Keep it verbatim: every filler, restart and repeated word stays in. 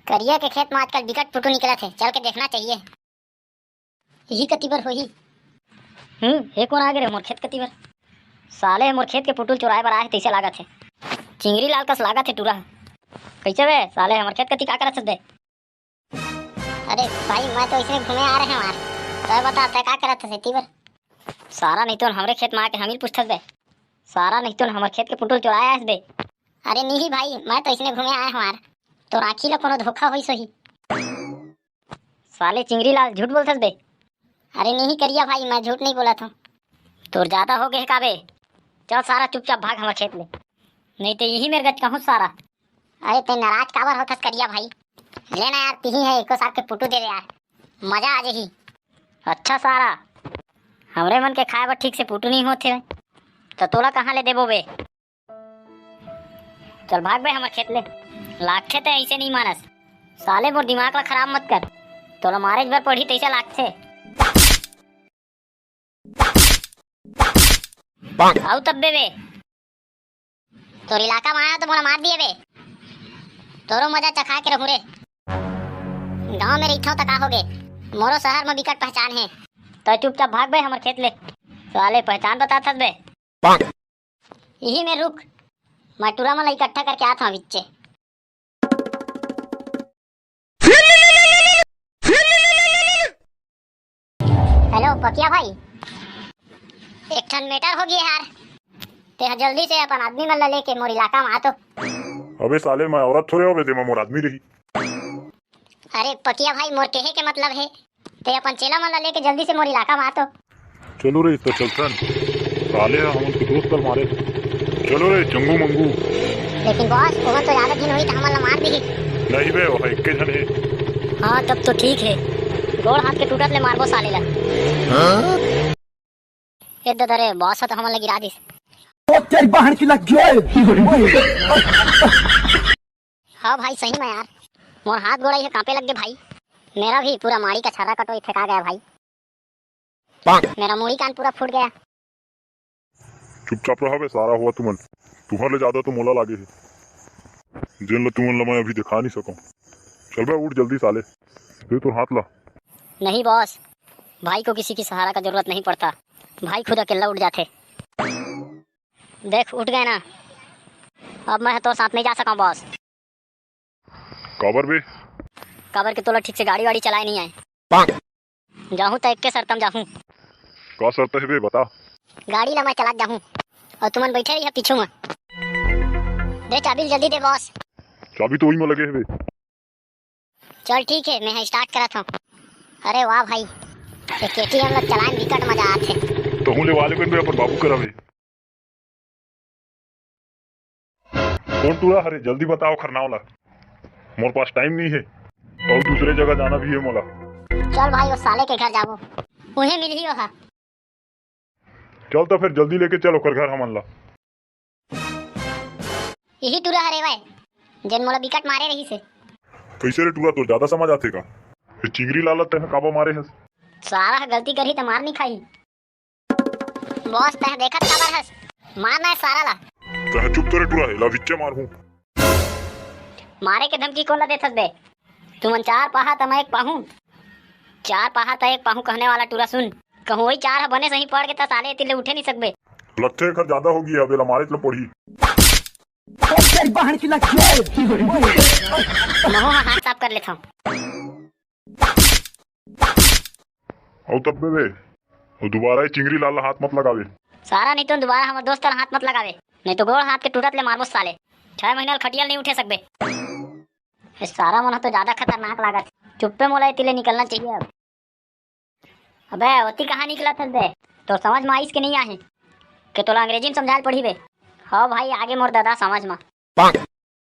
करिया के खेत म आजकल बिकट पुटू निकलत हे, चल के देखना चाहिए। इही कति बर होही। हम्म, ए कोन आ गे रे मोर खेत कति बर? साले मोर खेत के पुटुल चुराए बर आए हे, तइसे लागत हे। चिंगरी लाल कस लागत हे टूरा। कइसे बे साले, हमर खेत कति का करत हस बे? अरे भाई, मैं तो इसने घूमे आ रहे हंव यार। तैं बता, तैं का करत हस एती बर? सारा नहीं तो हमरे खेत में आके हमीर पूछथस बे। सारा नहीं तो हमर खेत के पुटुल चुराए आयस बे। अरे नहीं भाई, मैं तो इसने घूमे आए हंव यार। तोर आँखी ला कोनो धोखा होइस होही। साले चिंगरी लाल, झूठ बोलथस बे। अरे नहीं करिया भाई, मैं झूठ नहीं बोलत हंव। तोर ज्यादा हो गे हे का बे? चल सारा चुपचाप भाग हमर खेत ले, नहीं तो इही मेर गचकाहूं सारा। अरे तैं नाराज काबर होथस करिया भाई? ले ना यार, तिही हे एको सार के पुटू दे दे यार, मजा आ जाही। अच्छा सारा, हमरे मन के खाए बर ठीक से पुटू नहीं होत हे, त तोला कहाँ ले देबो बे? चल भाग बे हमर खेत ले। लागथे तैं अइसे नहीं मानस। साले मोर दिमाग ला खराब मत कर। तोला मारे बर पड़ही तइसे लागथे। आऊ तब बे बे। तोर इलाका में आया तो मोला मार दिए बे। तोरो मजा चखा के रहूं रे। गांव में रहिथंव त का होगे? मोरो शहर में बिकट पहचान हे। तैं चुपचाप भाग बे हमर खेत ले। साले पहचान बताथस बे। इही में रुक, मैं टूरा मन ला इकट्ठा करके आत हंव बिच्चे। हेलो पकिया भाई, एक ठन matter हो गे यार। तैं ह जल्दी से अपन आदमी मन ला लेके मोर इलाका में आ तो। अबे साले, मैं औरत थोड़े हंव बे, जेमा मोर आदमी रही। अरे पकिया भाई, मोर कहे के मतलब हे, तैं अपन चेला मन ला लेके जल्दी से मोर इलाका में आ तो। चलो रे, त चलथन। साले ह हमन के दोस्त ल मारे। चलो रे, चंगू मंगू। लेकिन बॉस, ओमन तो ज्यादा झिन होही त हमन ला मार दिही। नहीं बे, ओह एक्के झन हे। हाँ, तब तो ठीक हे। गोड़ हाथ के टूटत ले मारबो साले ला। ए ददा रे, बॉस ह तो हमन ला गिरा दिस। ओ तेरी बहन की लग गई। हाँ भाई, सही में यार, मोर हाथ गोड़ ये कांपे लग गे भाई। मेरा भी पूरा माड़ी का छर्रा कटोरी फेंका गया भाई। मेरा मुड़ी कान पूरा फूट गया। चुपचाप रहा बे सारा हुआ तुमन, तुहर ले ज्यादा तो मोला लागे हे, जेन ल तुमन ल मैं अभी दिखा नहीं सकूं। चल बे, उठ जल्दी साले, दे तोर हाथ ला। नहीं बॉस, भाई को किसी की सहारा का जरूरत नहीं पड़ता, भाई खुद अकेला उठ जाथे। देख, उठ गए ना, अब मैं तोर साथ नहीं जा सकूं बॉस। काबर बे? काबर के तोला ठीक से गाड़ी वाड़ी चलाए नहीं आए। जाहूं त एक्के शर्त म जाहूं। का शर्त हे बे, बता। गाड़ी ला मैं चलात जाहूं अउ तुमन बैठे रहिहा पीछू म। दे चाबी ल जल्दी दे बॉस। चाबी तो वही म लगे हे बे। चल ठीक हे, मैं ह start करत हंव। अरे वाह भाई, ये केटीएम ला चलाए म बिकट मजा आथे। तहूं ले वाले बन बे, अपन बाबू करा बे। कोन टूरा हरे, जल्दी बताओ ओखर नाव ला, मोर पास टाइम नहीं हे अउ दूसरे जगह जाना भी हे मोला। चल भाई, ओ साले के घर जाबो, उहे मिलही ओहा। चल त फेर जल्दी लेके चल ओकर घर हमन ला। इही टूरा हरे वय, जेन मोला बिकट मारे रहिस हे। कइसे रे टूरा, तोर ज्यादा समझ आथे का? ए चिंगरी लाल ला तैं ह काबर मारे हस? सारा ह गलती करही त मार नहीं खाही। बॉस, तैं देखत काबर हस? मार ना ए सारा ला। तैं चुप तो रे टूरा, एला अभिच्चे मारहूं। मारे के धमकी कोन ला देथस बे? तुमन चार पाहा त मैं एक पाहूं, चार पाहा त एक पाहूं कहने वाला टूरा सुन, कहूं वही चार ह बने सही पड़ गे त साले एती ले उठे नहीं सकबे। लगथे एखर ज्यादा होगे, अब एला मारेच ल पड़ही। तेरी बहन की लग। महू ह हाथ साफ कर लेथंव। अउ तब बे, अउ दुबारा ये चिंगरी लाल ला हाथ मत लगावे। सारा नहीं तो दुबारा हमर दोस्त ला हाथ मत लगावे, नहीं तो गोड़ हाथ के टूटत ले मारबो साले। छह महीना ले खटिया ले नहीं उठे सकबे। ये सारा मन ह तो ज्यादा खतरनाक लागत। चुप्पे मोला एती ले निकलना चाहिए अब। अबे ओती कहाँ निकलत हस बे? तोर समझ म आइस के नहीं आहे? के तोला अंग्रेजी म समझाए ल पड़ही बे। हव भाई, आगे मोर ददा समझ म।